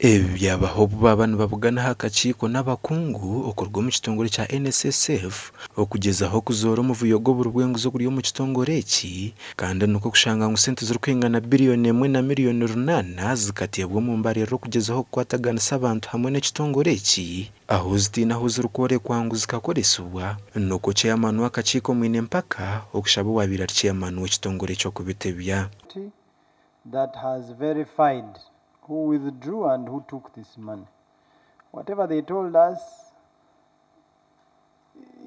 Ebi byabaho obu baaba nibabugana aha kakiiko n'abakungu okuruga omu kitongore kya NSSF okugyezaho kuzoora omuvuyo gw'oburi bw'enguzi oguri omu kitongore eki kandi nikwo kushanga ngu sente zirikwingana biriyoni emwe na miriyoni runaana zikateebwa omu mbaririra okugyezaho kukwataganisa abantu hamwe n'ekitongore eki ahu zitaine ahu zirikworekwa ngu zikakoresibwa nikwo ceyamaani w'akakiiko Mwine Mpaka okushaba owaabaire ari ceyamaani w'ekitongore eki okubitebya. That has verified who withdrew and who took this money. Whatever they told us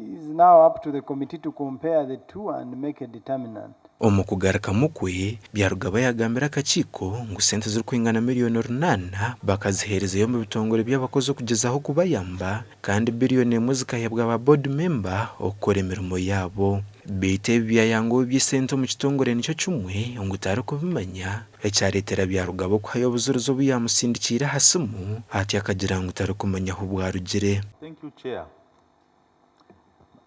is now up to the committee to compare the two and make a determinant. Omu kugarukamu kwe, Byarugaba yagambira akakiiko ngu sente zirikwingana miriyoni runaana bakaziheerezayo omu bitongore by'abakozi okugyezaho kubayamba kandi biriyoni emwe zikaheebwa ba board member okukora emirimo yaabo. Beitu ebi byayanga ow'eby'esente omu kitongore nikyo kimwe ngu tarikubimanya ekyareetera Byarugaba okuhayo obujurizi obu yaamusindikiire aha simu atyo akagira ngu tarikumanya ahu bwarugire. Thank you, Chair.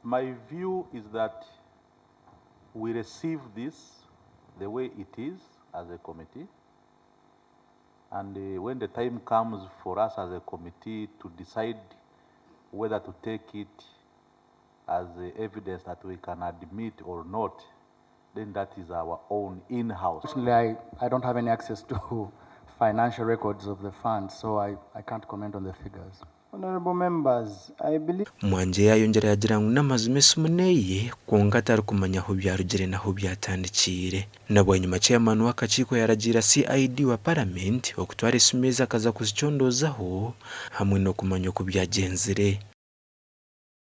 My view is that we receive this the way it is as a committee, and when the time comes for us as a committee to decide whether to take it as evidence that we can admit or not, then that is our own in-house. Unfortunately, I don't have any access to financial records of the fund, so I can't comment on the figures. Honorable members, I believe Mwanje yayongyera yagira ngu n'amazima esimu neeye kwonka atarikumanya ahu byarugire n'ahu byatandikiire. Na bwanyima chairman w'akakiiko yaragiira CID wa paramenti okutwara esimu ezi akaza kuzicondoozaho hamwe n'okumanya oku byagenzire.